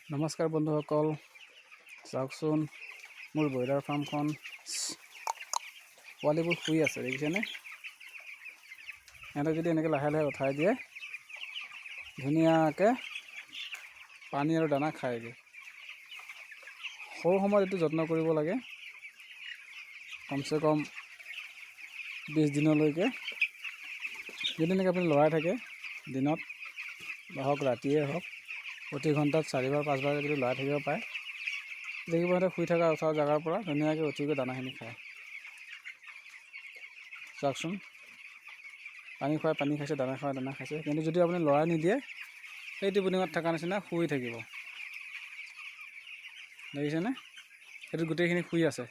নমস্কাৰ বন্ধুসকল, চাওকচোন মোৰ ব্ৰইলাৰ ফাৰ্মখন। পোৱালিবোৰ শুই আছে, দেখিছেনে? সিহঁতক যদি এনেকৈ লাহে লাহে উঠাই দিয়ে, ধুনীয়াকৈ পানী আৰু দানা খায়গৈ। সৰু সময়ত এইটো যত্ন কৰিব লাগে। কমচে কম 20 দিনলৈকে যদি এনেকৈ আপুনি লৰাই থাকে, দিনত বা হওক ৰাতিয়ে হওক, প্ৰতি ঘণ্টাত চাৰিবাৰ পাঁচবাৰকৈ যদি লৰাই থাকিব পাৰে, দেখিব সিহঁতে শুই থকা উঠা জেগাৰ পৰা ধুনীয়াকৈ উঠি গৈ দানাখিনি খায়। চাওকচোন, পানী খুৱাই পানী খাইছে, দানা খুৱাই দানা খাইছে। কিন্তু যদি আপুনি লৰাই নিদিয়ে, সেই টোপনিঙত থকা নিচিনা শুই থাকিব। দেখিছেনে? সেইটো গোটেইখিনি শুই আছে,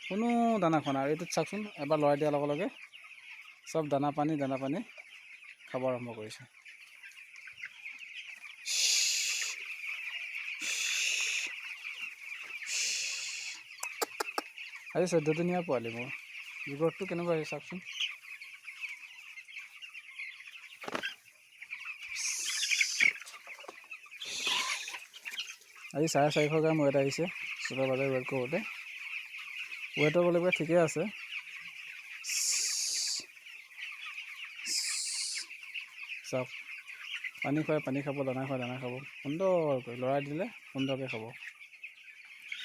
কোনো দানা খোৱা নাই। আৰু এইটোত চাওকচোন, এবাৰ লৰাই দিয়াৰ লগে লগে চব দানা পানী খাব আৰম্ভ কৰিছে। আজি 14 দিনীয়া পোৱালি মোৰ। গ্ৰ'থটো কেনেকুৱা হৈছে চাওকচোন। আজি 450 গ্ৰাম ৱেট আহিছে চুপাৰভাইজাৰ ৱেট কৰোঁতে। ৱেটৰ গ'লে ঠিকে আছে। চাওক, পানী খুৱাই পানী খাব, দানা খুৱাই দানা খাব। সুন্দৰকৈ লৰাই দিলে সুন্দৰকৈ খাব।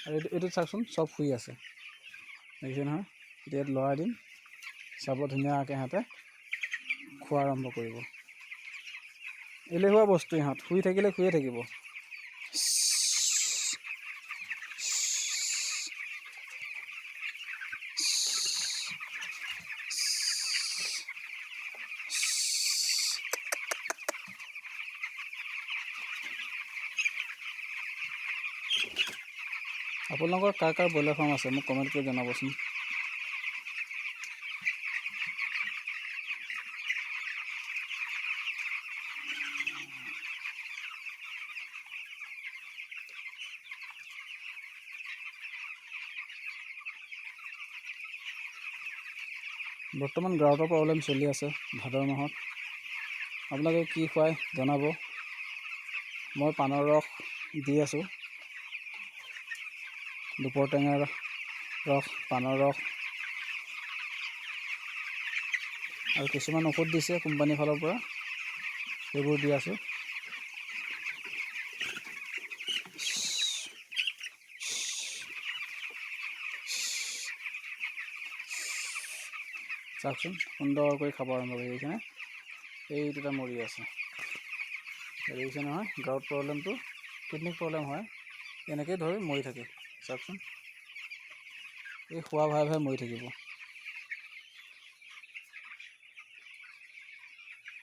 আৰু এইটোত চাওকচোন, চব শুই আছে, দেখিছে নহয়? এতিয়া ইয়াত লৰাই দিম, চাব, ধুনীয়াকৈ সিহঁতে খোৱা আৰম্ভ কৰিব। এলেহুৱা বস্তু ইহঁত, শুই থাকিলে শুয়ে থাকিব। আপোনালোকৰ কাৰ কাৰ ব্ৰইলাৰ ফাৰ্ম আছে, মোক কমেণ্ট কৰি জনাবচোন। বৰ্তমান গ্ৰাউটৰ প্ৰব্লেম চলি আছে ভাদ মাহত। আপোনালোকে কি খুৱাই জনাব। মই পাণৰ ৰস দি আছোঁ, দুপৰ টেঙাৰ ৰস, পাণৰ ৰস আৰু কিছুমান ঔষধ দিছে কোম্পানীৰ ফালৰ পৰা, সেইবোৰ দি আছোঁ। চাওকচোন, সুন্দৰকৈ খাব আৰম্ভ কৰি দিছেনে? এই দুটা মৰি আছে, দেখিছে নহয়? গাউট প্ৰব্লেমটো, কিডনী প্ৰব্লেম হয়, এনেকেই ধৰি মৰি থাকে। চাওকচোন, এই খোৱা ভাই ভাই মৰি থাকিব।